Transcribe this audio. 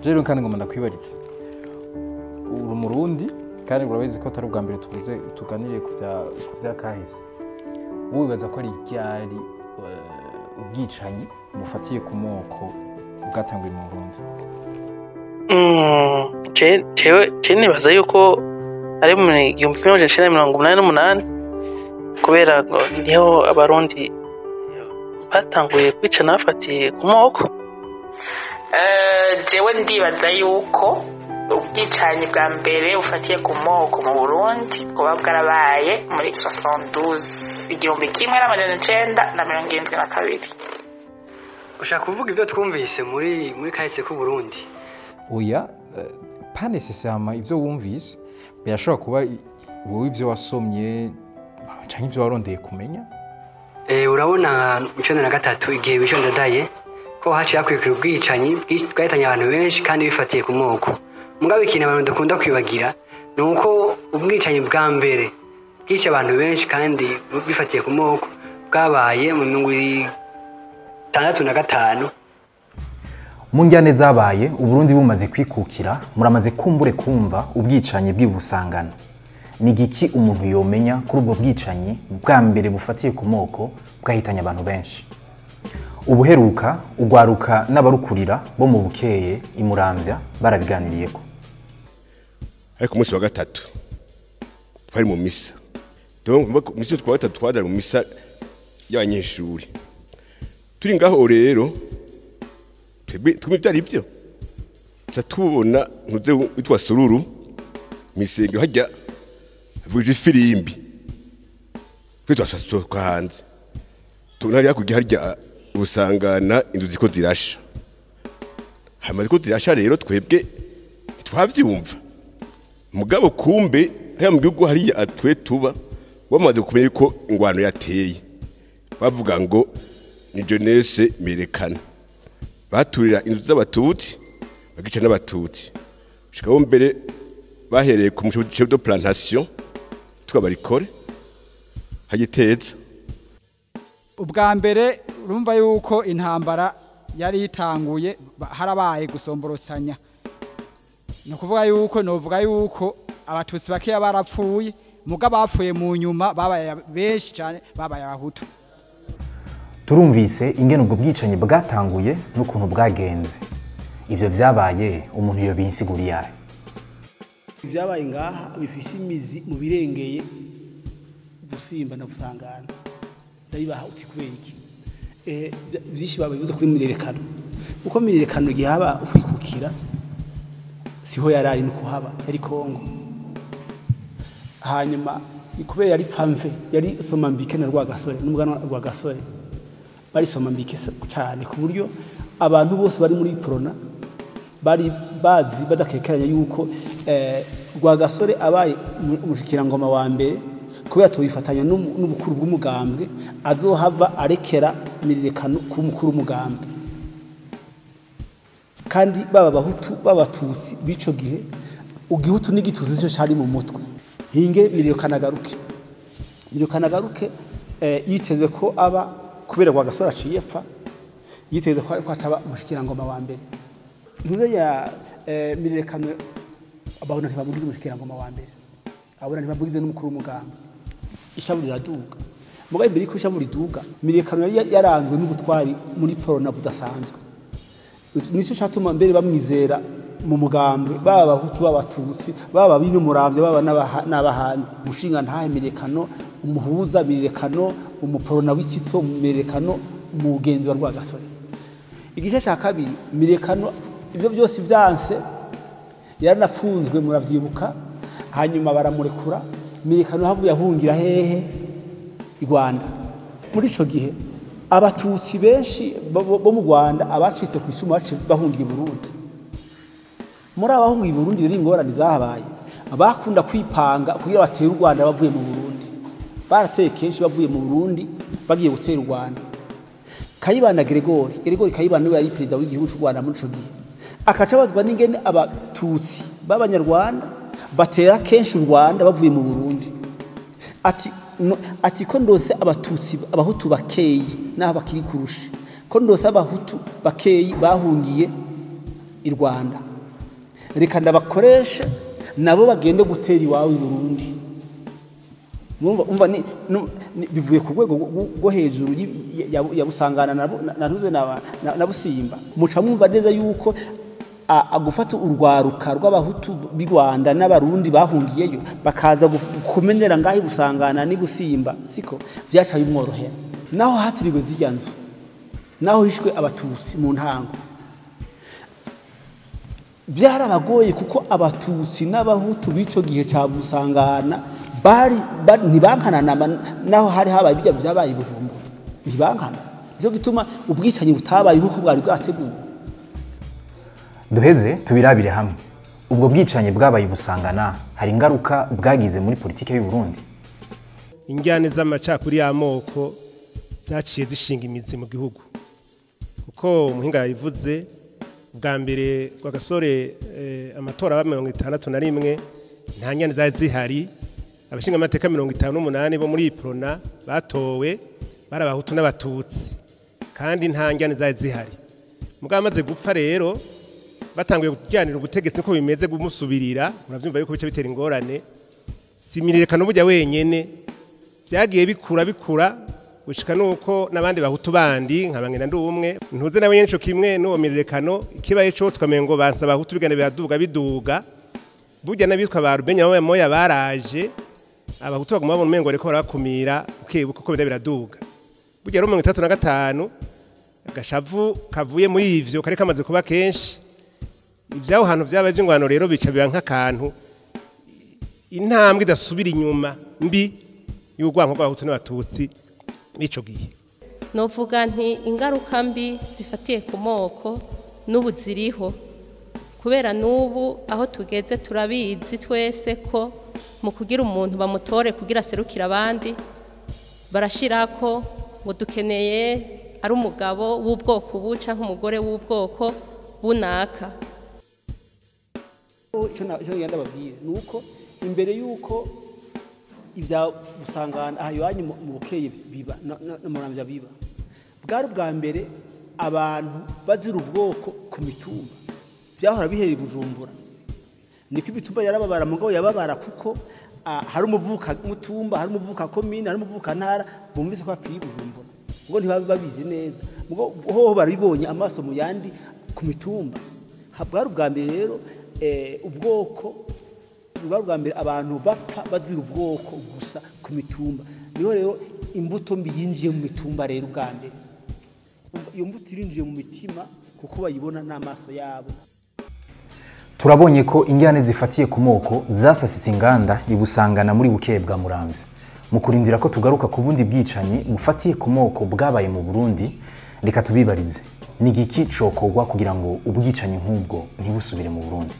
Rero kandi ngomba ndakwibaritse, uri Umurundi kandi urabizi ko atari ubwa mbere tuvuze tuganiriye ku bya kahise. Wowe wibaza ko ari ryari ubwicanyi bufatiye ku moko bwatanguye mu Burundi? Jewe nibaza yuko ari mu 1988, kubera ngo niho Abarundi batanguye kwicana bafatiye ku moko. Jewe ndibaza yuko ubwicanyi bwa mbere bufatiye ku moko mu Burundi bwoba bwarabaye muri 72, 1972. Ushaka kuvuga ibyo twumvise muri kahise k'u Burundi? Oya, pas nécessairement ibyo wumvise, birashobora kuba wowe ibyo wasomye canke ibyo warondeye kumenya. Urabona mu 93, igihe bishe Ndadaye, ko haciye hakurikira ubwicanyi bwahitanye abantu benshi kandi bifatiye ku moko. Mugabo ikintu abantu dukunda kwibagira ni uko ubwicanyi bwa mbere bwishe abantu benshi kandi bifatiye ku moko bwabaye mu 65. Mu njyane zabaye Uburundi bumaze kwikukira, muramaze kumbure kumva ubwicanyi bw'ibusangano. Ni igiki umuntu yomenya kuri ubwo bwicanyi bwa mbere bufatiye ku moko bwahitanye abantu benshi? Ubuheruka ugwaruka n'abarukurira bo mu Bukeye imuramvya barabiganiriyeko. Ariko umunsi wa gatatu twari mu misa. Donc misi wa gatatu twari mu misa y'abanyeshuri. Turi ngaho rero, twebwe twumva ivyari ivyo, tuca tubona ntuze witwa Sururu mw'isengero hajya avugije ifirimbi. Twe twasohoka hanze, tubona hariya hakurya harya usangana inzu ziko zirasha. Hama ziko zirasha rero, twebwe ntitwavyumva. Mugabo kumbe hariya mu gihugu hariya twe tuba bamaze kumenya ko ingwano yateye, bavuga ngo ni jeunesse merekana baturira inzu z'Abatutsi, bagica n'Abatutsi. Gushikaho mbere bahereye ku chef de plantation twabarikore hagiteza. Ubwa mbere urumva yuko intambara yari itanguye, harabaye gusomborosanya. Ni ukuvuga yuko novuga yuko Abatutsi bakeya barapfuye, muga bapfuye mu nyuma babaye benshi cyane, babaye Abahutu. Turumvise ingene ubwo bwicanyi bwatanguye n'ukuntu bwagenze. Ivyo vyabaye umuntu yo binsiguriye yahe? Ibyabaye ngaha bifise imizi mu birengeye Gusimba na Gusangana. Ndabibaha uti kubera iki? Byinshi babivuze kuri Mirerekano, kuko Mirerekano igihe haba ukwikukira siho yarari, no kuhaba yari Kongo. Hanyuma kubera yari pfamve, yari soma mbike na Rwagasore n'umuganwa Rwagasore, bari soma mbike cyane ku buryo abantu bose bari muri Uprona bari bazi badakekeranya yuko Rwagasore abaye umushikirangoma wa mbere, kubera tubifatanya n'ubukuru bw'umugambwe, azohava arekera Mirerekano ku mukuru w'umugambwe. Kandi baba Bahutu b'Abatutsi b'ico gihe, ugihutu n'igitutsi cyo cyari mu mutwe. Hinge Mirerekano agaruke, Mirerekano agaruke, yiteze ko aba kubera Rwagasore aciye fa, yiteze ko acaba umushikirangoma wa mbere. Ntuze ya Mirerekano, ababona ntibamugize umushikirangoma wa mbere, abona ntibamugize n'umukuru w'umugambwe, ishavu riraduga. Mugabo imbere ko ishavu riduga, Mirerekano yari yaranzwe n'ubutwari muri Uprona budasanzwe. Nicyo cyatuma mbere bamwizera mu mugambwe, baba Abahutu b'Abatutsi, baba bino Muramvya, baba n'abahandi. Umushinga ntahe Mirerekano, umuhuza Mirerekano, umuporona w'ikitso Mirerekano, umugenzi wa Rwagasore. Igice cya kabiri, Mirerekano ibyo byose vyanse, yaranafunzwe muravyibuka, hanyuma baramurekura. Mirerekano havuye ahungira hehe? I Rwanda. Muri ico gihe Abatutsi benshi bo mu Rwanda abacitse ku icumu bahungira i Burundi. Muri abahungiye i Burundi rero ingorane zahabaye, bakunda kwipanga kugira batere u Rwanda bavuye mu Burundi. Barateye kenshi bavuye mu Burundi bagiye gutera u Rwanda. Kayibanda Gregory, Gregory Kayibanda niwe yari perezida w'igihugu cy'u Rwanda muri ico gihe, akaca abazwa n'ingene Abatutsi b'Abanyarwanda batera kenshi u Rwanda bavuye mu Burundi. Ati no, ati ko ndose Abatutsi Abahutu bakeyi naho bakiri kurusha, ko ndose Abahutu bakeyi bahungiye I Rwanda, reka ndabakoreshe nabo bagende gutera iwawe i Burundi. Umva, bivuye ku rwego rwo hejuru ya Busangana na Ntuze na Busimba. Muca mwumva neza yuko agufata urwaruka rw'abahutu b'i Rwanda n'abarundi bahungiyeyo bakaza kumenera ngaho Busangana ni Busimba, siko vyaca bimworohera. Naho haturiwe zirya nzu, naho hishwe abatutsi mu ntango, byarabagoye kuko abatutsi n'abahutu b'ico gihe ca Busangana bari ntibankana, naho hari habaye bijya byabaye i Bujumbura ntibankana. Nico gituma ubwicanyi butabaye nkuko bwari bwateguwe. Duheze tubirabire hamwe ubwo bwicanyi bwabaye Busangana, hari ingaruka bwagize muri politike y'u Burundi. Injyane z'amacakuri y'amoko zaciye zishinga imizi mu gihugu, kuko umuhinga yabivuze bwa mbere Rwagasore, amatora aba 61 nta njyane zari zihari. Abashinga amateka 58 bo muri Iprona batowe bari abahutu n'abatutsi, kandi nta njyane zari zihari. Mugabo amaze gupfa rero batanguye kujyanira ubutegetsi ko bimeze gumusubirira, muravyumva yuko bice bitera ingorane. Simirireka n'ubujya wenyene, byagiye bikura bikura gushika nuko n'abandi bahutu bandi nka bangenda ndumwe ntuze nawe nyene ico kimwe n'uwo mirerekano ikibaye cose ukamengo bansa abahutu bigana biraduga biduga. Burya n'abitwa ba Rubenya moya baraje, abahutu baguma babona umengo bariko barakumira ukebuka uko bida biraduga. Burya rero 35 agashavu kavuye muri ivyo kari kamaze kuba kenshi, ivyaho hantu vyabaye vy'ingwano rero bica biba nk'akantu intambwe idasubira inyuma mbi y'urwanko rw'abahutu n'abatutsi b'ico gihe. Novuga nti ingaruka mbi zifatiye ku moko n'ubu ziriho, kubera n'ubu aho tugeze turabizi twese ko mu kugira umuntu bamutore kugira aserukire abandi barashirako ngo dukeneye ari umugabo w'ubwoko ubu canke umugore w'ubwoko bunaka. Ico ngenda babwiye nuko imbere yuko ibya Busangana aha iwanyu mu Bukeye biba na Muramvya biba, bwari ubwa mbere abantu bazira ubwoko ku mitumba. Byahora bihera i Bujumbura, niko imitumba yarababara, mugabo yababara kuko hari umuvuka mutumba, hari umuvuka komine, hari umuvuka ntara bumvise ko apfiye i Bujumbura, ubwo ntibabe babizi neza, mugabo hoho barabibonye amaso mu yandi ku mitumba. Bwari ubwa mbere rero ubwoko bwari ubwa mbere abantu bapfa bazira ubwoko gusa ku mitumba. Niho rero imbuto mbi yinjiye mu mitumba rero ubwa mbere, iyo mbuto irinjiye mu mitima kuko bayibona n'amaso yabo. Turabonye ko injyane zifatiye ku moko zasasitse inganda ibusangana muri Bukeye bwa Muramvya. Mu kurindira ko tugaruka ku bundi bwicanyi bufatiye ku moko bwabaye mu Burundi, reka tubibarize ni igiki cokorwa kugira ngo ubwicanyi nk'ubwo ntibusubire mu Burundi.